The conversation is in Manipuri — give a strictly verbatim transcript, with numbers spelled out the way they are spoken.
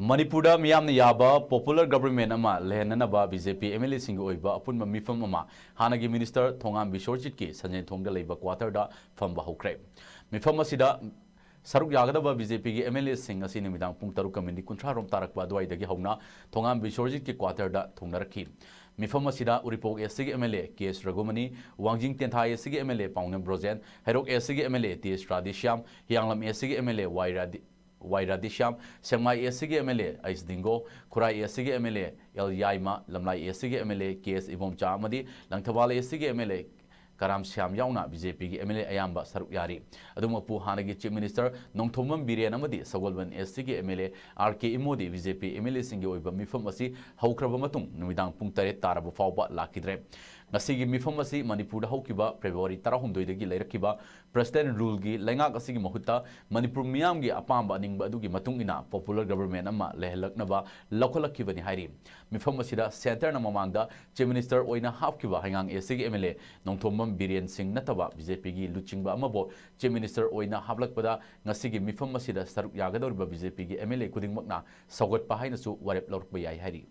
ꯃꯅꯤꯄꯨꯔꯗ ꯃꯤꯌꯥꯝꯅ ꯌꯥꯕ popular government ꯑꯃ ꯂꯩꯍꯟꯅꯅꯕ BJP MLAꯁꯤꯡꯒꯤ ꯑꯣꯏꯕ ꯑꯄꯨꯟꯕ ꯃꯤꯐꯝ ꯑꯃ ꯍꯥꯟꯅꯒꯤ minister ꯊꯣꯉꯥꯝ ꯕꯤꯁ꯭ꯋꯔꯖꯤꯠꯀꯤ ꯁꯟꯖꯦꯟꯊꯣꯡꯗ ꯂꯩꯕ quarterꯗ ꯐꯝꯕ ꯍꯧꯈ꯭ꯔꯦ꯫ ꯃꯤꯐꯝ ꯑꯁꯤꯗ ꯁꯔꯨꯛ ꯌꯥꯒꯗꯕ BJPꯒꯤ MLAꯁꯤꯡ ꯑꯁꯤ ꯅꯨꯃꯤꯗꯥꯡ ꯄꯨꯡ ꯇꯔꯨꯛꯀ minute ꯀꯨꯟꯊ꯭ꯔꯥ ꯔꯣꯝ ꯇꯥꯔꯛꯄ ꯑꯗꯨꯋꯥꯏꯗꯒꯤ ꯍꯧꯅ ꯊꯣꯉꯥꯝ ꯕꯤꯁ꯭ꯋꯔꯖꯤꯠꯀꯤ quarterꯗ ꯊꯨꯡꯅꯔꯛꯈꯤ꯫ ꯃꯤꯐꯝ ꯑꯁꯤꯗ ꯎꯔꯤꯄꯣꯛ Sꯒꯤ MLA K S ꯔꯘꯨꯃꯅꯤ, ꯋꯥꯡꯖꯤꯡ ꯇꯦꯟꯊꯥ Sꯒꯤ MLA ꯄꯥꯎꯅꯝ ꯕ꯭ꯔꯣꯖꯦꯟ, ꯍꯩꯔꯣꯛ Sꯒꯤ MLA T S Radheshyam, Hiyanglam Sꯒꯤ MLA Y Radhe-, Y Radheshyam, Sekmai Sꯒꯤ MLA ꯑꯩꯁ ꯗꯤꯡꯒꯣ, ꯈꯨꯔꯥꯏ Sꯒꯤ MLA L Yaima, Lamlai Sꯒꯤ MLA K S Ibomcha ꯑꯃꯗꯤ ꯂꯪꯊꯕꯥꯜ Sꯒꯤ MLA ꯀꯔꯥꯝ ꯁ꯭ꯌꯥꯝ ꯌꯥꯎꯅ BJPꯒꯤ MLA ꯑꯌꯥꯝꯕ ꯁꯔꯨꯛ ꯌꯥꯔꯤ꯫ ꯑꯗꯨꯃꯛꯄꯨ ꯍꯥꯟꯅꯒꯤ Chief Minister ꯅꯣꯡꯊꯣꯝꯕꯝ ꯕꯤꯔꯦꯟ ꯑꯃꯗꯤ ꯁꯒꯣꯜꯕꯟ Sꯒꯤ MLA R K ꯏꯃꯣꯗꯤ BJP MLAꯁꯤꯡꯒꯤ ꯑꯣꯏꯕ ꯃꯤꯐꯝ ꯑꯁꯤ ꯍꯧꯈ꯭ꯔꯕ ꯃꯇꯨꯡ ꯅꯨꯃꯤꯗꯥꯡ ꯄꯨꯡ ꯇꯔꯦꯠ ꯇꯥꯔꯕ ꯐꯥꯎꯕ ꯂꯥꯛꯈꯤꯗ꯭ꯔꯦ꯫ ꯉꯁꯤꯒꯤ ꯃꯤꯐꯝ ꯑꯁꯤ ꯃꯅꯤꯄꯨꯔꯗ ꯍꯧꯈꯤꯕ February ꯇꯔꯥꯍꯨꯝꯗꯣꯏꯗꯒꯤ ꯂꯩꯔꯛꯈꯤꯕ President ruleꯒꯤ ꯂꯩꯉꯥꯛ ꯑꯁꯤꯒꯤ ꯃꯍꯨꯠꯇ ꯃꯅꯤꯄꯨꯔ ꯃꯤꯌꯥꯝꯒꯤ ꯑꯄꯥꯝꯕ ꯑꯅꯤꯡꯕ ꯑꯗꯨꯒꯤ ꯃꯇꯨꯡ ꯏꯟꯅ popular government ꯑꯃ ꯂꯩꯍꯜꯂꯛꯅꯕ ꯂꯧꯈꯠꯂꯛꯈꯤꯕꯅꯤ ꯍꯥꯏꯔꯤ꯫ ꯃꯤꯐꯝ ꯑꯁꯤꯗ centreꯅ ꯃꯃꯥꯡꯗ Chief Minister ꯑꯣꯏꯅ ꯍꯥꯞꯈꯤꯕ ꯍꯩꯉꯥꯡ Sꯒꯤ MLA ꯅꯣꯡꯊꯣꯝꯕꯝ ꯕꯤꯔꯦꯟ ꯁꯤꯡ ꯅꯠꯇꯕ BJPꯒꯤ ꯂꯨꯆꯤꯡꯕ ꯑꯃꯕꯨ Chief Minister ꯑꯣꯏꯅ ꯍꯥꯞꯂꯛꯄꯗ ꯉꯁꯤꯒꯤ ꯃꯤꯐꯝ ꯑꯁꯤꯗ ꯁꯔꯨꯛ ꯌꯥꯒꯗꯧꯔꯤꯕ BJPꯒꯤ MLA ꯈꯨꯗꯤꯡꯃꯛꯅ ꯁꯧꯒꯠꯄ ꯍꯥꯏꯅꯁꯨ ꯋꯥꯔꯦꯞ ꯂꯧꯔꯛꯄ ꯌꯥꯏ ꯍꯥꯏꯔꯤ꯫